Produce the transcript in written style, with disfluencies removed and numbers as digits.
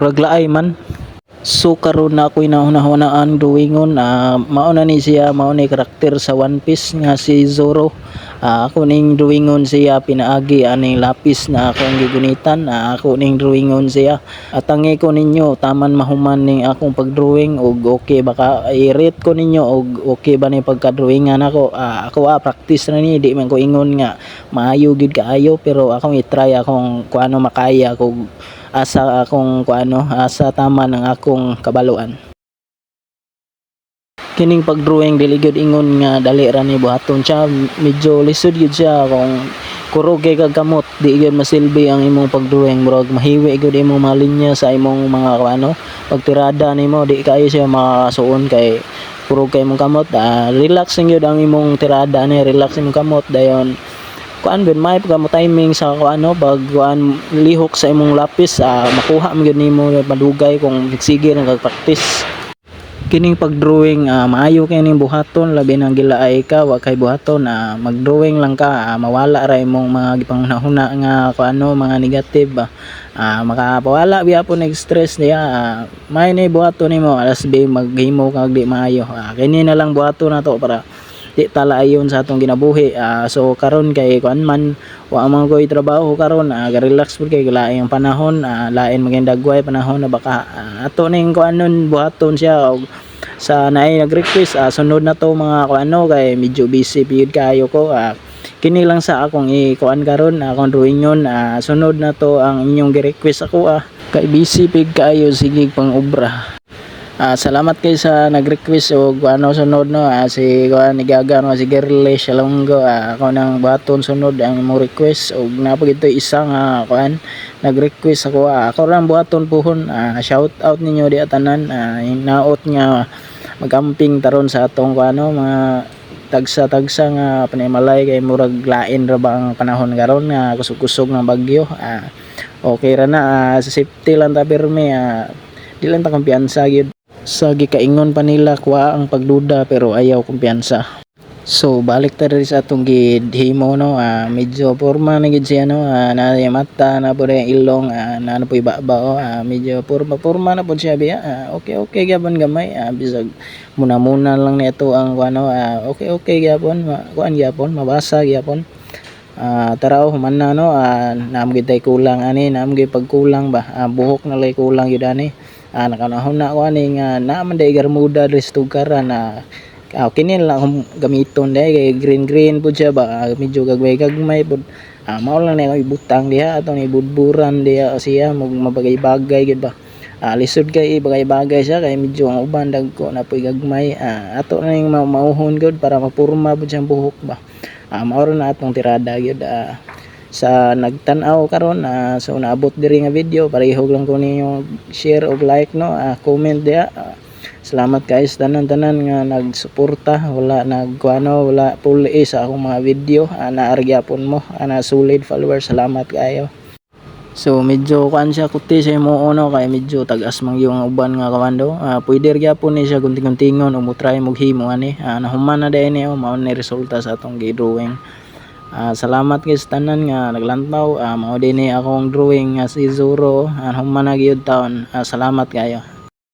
Murag laay man. So karon na ako'y nahuna-hunaan drawingon, mao na ni siya, mao ni karakter sa One Piece nga si Zoro. Ako ning drawingon siya pinaagi aning lapis na akong gigunitan. Ako ning drawingon siya. Atangi ko ninyo taman mahuman ning akong pagdrawing og okay baka i-rate ko ninyo og okay ba ni pagka-drawingan nako. Ako practice na ni, di man ko ingon nga maayo gyud kaayo, pero akong i-try akong kuano makaya kog asa akong kuano asa tama ng akong kabaluan. Kining pag-drawing, dili gyud ingon nga dali ra ni buhaton siya, medyo lisod gyud siya. Kung kurog kay kag kamot, di gyud masilbi ang imong pag-drawing, murag mahiwi gyud imong mga linya sa imong mga kuano pagtirada nimo, di kaayo siya makasuon kay kurog kay imong kamot. Relax lang gyud ang imong tirada ni, relax imong kamot, dayon kuan gyud may pagka mo timing sa kuano pag kuan lihok sa imong lapis, makuha man gyud nimo madugay kung sige lang kag practice. Kining pag-drawing, maayo kay ning buhaton, labi nang gilaay ka, wa kay buhaton, mag-drawing lang ka, mawala ra imong mga gipanghuna-huna nga kuano mga negative ba. Makapawala gyapon og stress niya. May ni buhaton nimo alas b maghimo kag di maayo. Kini na lang buhaton nato para di ta laayon sa atong ginabuhi. So karon kay kuan man, wa man koy trabaho karon, ga-relax pud kay lain ang panahon, lain man dagway panahon na baka. Ato ning kuanon buhaton siya og sa naay nag-request, sunod na to mga kuano kay medyo busy gyud kaayo ko. Kini lang sa akong i-kuan karon, akong drawingon. Sunod na to ang inyong gi-request ako, kay busy pig kaayo, sige pang obra. Salamat kay sa nag-request og ano sunod no, si kuan ni Gaga no, si Girly Shalongo, ako nang buhaton sunod ang imong request og naa pa gito'y isa nga kuan nag-request ako, ako lang buhaton puhon. Shout out ninyo diha tanan, naot nga magamping taron sa atong kuano mga tagsa-tagsa nga panimalay kay murag lain ra ba ang panahon karon nga kusog-kusog ng bagyo. Okay ra na, sa safety lang ta pirmi, di lang ta kumpiyansa gyud sa gikaingon pa nila kuha ang pagduda, pero ayaw kumpiyansa. So balik ta diri sa atong gihimo no, medyo porma na gid siya no, naa yung mata, naa pod yung ilong, naa na poy baba oh, medyo porma porma na pod siya biya. Okay okay gyapon gamay, bisag muna-muna lang ni ato ang kuano, okay okay gyapon, kuan gyapon, mabasa gyapon. Taraw human na no, naa man gyud tay kulang ani, naa man gyud pagkulang ba, buhok na lay kulang gyud ani. Nakanahuna ko ani nga naa man day garmuda diri sa tugkaran na kini lang akong gamiton dai kay green green pud siya ba, medyo gagmay gagmay pud. Mao lang na akong ibutang diha, atong ibudburan diha siya mag mabagay-bagay gyud ba. Lisod kay ibagay-bagay siya kay medyo ang uban dagko na poy gagmay. Ato na ning mauhon gyud para mapurma pud siyang buhok ba. Mao ra na atong tirada gyud. Sa nagtan-aw karon, so naabot diri nga video, parehog lang ko ninyo share og like no, comment diha. Salamat kaayo sa tanan-tanan nga nagsuporta, wala nagkuano, wala puli sa akong mga video, naa ra gyapon mo, na solid followers, salamat kaayo. So medyo kuan siya, kuti sa imo no, kay medyo tag-as man yung uban nga kawando. Pwede ra gyapon ni siya gunting-guntingon o mo try mo himo ani. Nahuman na diay ni oh, mao ni resulta sa atong gi-drawing. Salamat kay sa tanan nga naglantaw. Mao din ni akong drawing nga si Zoro. Human na gyud taon. Salamat kaayo.